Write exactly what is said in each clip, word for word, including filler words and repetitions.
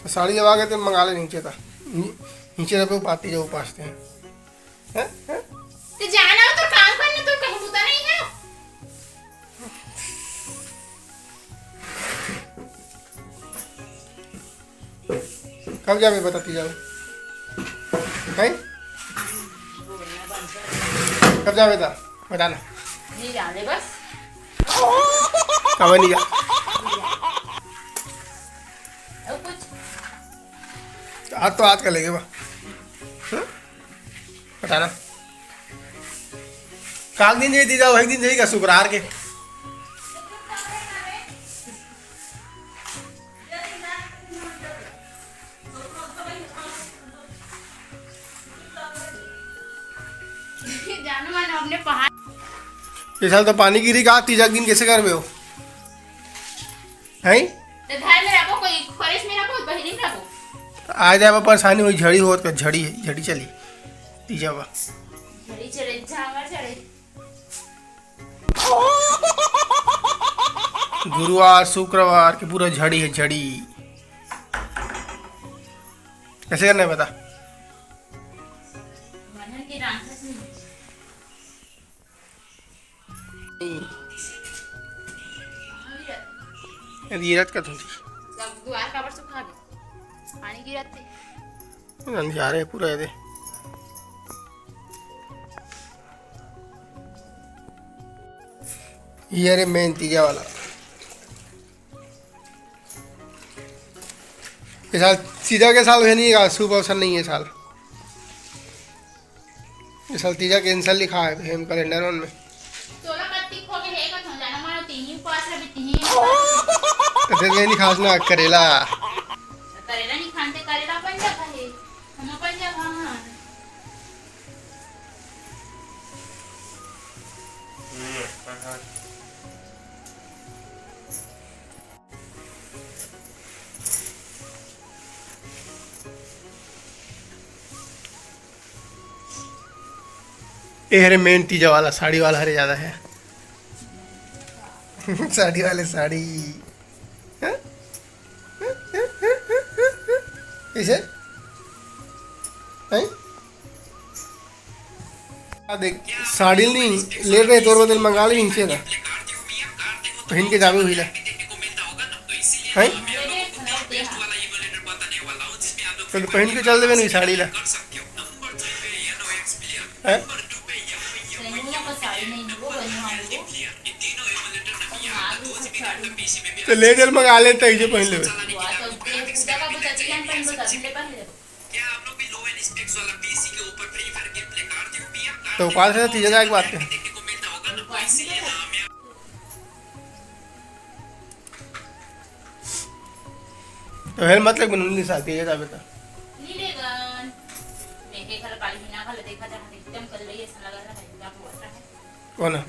त साड़ी लेवा के ते मंगा ले नीचे ता। नी-, नीचे रहे पाती जाओ पास ते। हैं? हैं? ते जाना हो तो काम करना, तो कहीं बुता नहीं है। कब जाबे बता तीजा? हैं? कब जाबे ता? बता ना। नहीं जाने बस। कब नहीं जा? और कुछ? आज तो आज का लेगे बा। हैं? बता ना। काल दिन जाई तीजा, वही दिन जाई का शुक्रवार के? जानू मन अपने पहाड़। ये साल तो पानी गिरी का, तीजा के दिन कैसे करबे हो? हैं? तो घर में रखो, कोई फॉरेस्ट में रखो, बहिरी में रखो। आ जाए परेशानी हुई, झड़ी होत का, झड़ी, झड़ी चली। तीजा बा। झड़ी चले, झांगर चले। गुरुवार, शुक्रवार के पूरा झड़ी है, झड़ी। कैसे करना है बता? मन्हन के रांधत नहीं। गिरत का धुंधी। सब दुआर काबर सुखा गए? पानी गिरत थे। अंधियारे पूरा ये दे। ये रे मेन तीजा वाला। ये साल, तीजा के साल है नहीं का, शुभ अवसर नहीं है साल। ये साल तीजा cancel लिखा है हम कैलेंडर में। तोला कत्ती खो के हे कथों, जाना मानो तीन ही उपवास रहे, तीन ही उपवास। तो फिर ये नहीं खास ना करेला। करेला नहीं खाते, करेला अपन जगह है, हम अपन जगह, हाँ। ए हरे मेन तीजा वाला, साड़ी वाला हरे ज्यादा है। साड़ी वाले साड़ी। हैं? कैसे? हैं? आ देख, साड़ी नहीं ले रहे, तोर बदल मंगा ले नीचे ना। पहन के जावे हुई ला। हैं? चल, पहन के चल देवे नहीं साड़ी ला। हैं? तो ले चल, मंगा लेते हैं, इसे पहन लेवे। तो उपास है, तीजा जाए के बात है। तो हेल मतलब बनूंगी साथी, ये जाबे तो। नीलेगन, मैं के घर काली हिना घर देखा था, एकदम कल रही ऐसा लगा था, क्या हुआ था? कौन है?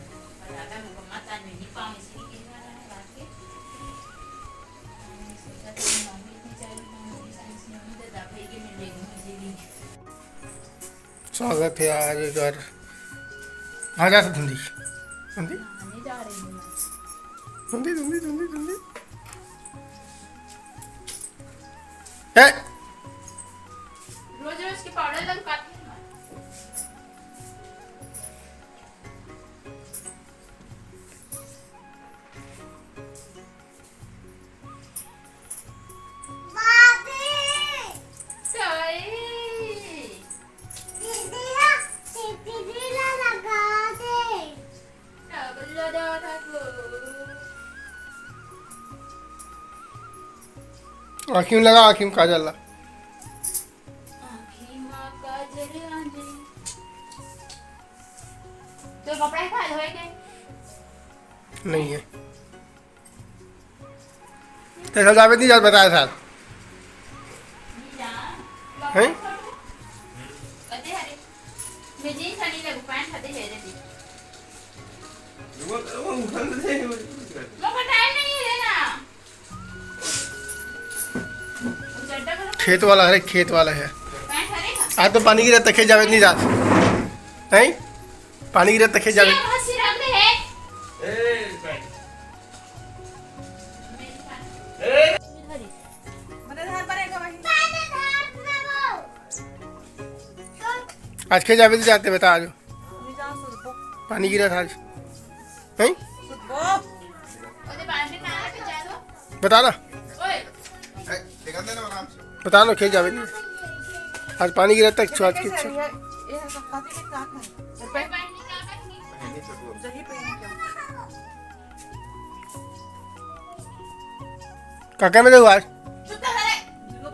स्वागत है आज एक बार। हाँ, जा सकते धुंधी। धुंधी? धुंधी, धुंधी, धुंधी, धुंधी। ए! रोज रोज के पाउडर लग काट। आँखी में लगा, आँखी में काजल ला। तो कपड़ा है धोए के? नहीं है। तेरे साथ जावेद नहीं जात बताया साथ। हैं? खेत वाला है, खेत वाला है। आज तो पानी गिरा, तखे जावेद नहीं जात। हैं? पानी गिरा, तखे जावेद। ए, ए, ए। मतलब, धान पर एक बार आज खेत जाबे नहीं जाते, बता आज। पानी गिरा था आज, नहीं? बता ना, बता ना, खेत जाबे नहीं। आज पानी गिरा तक छुआ के। काका में आज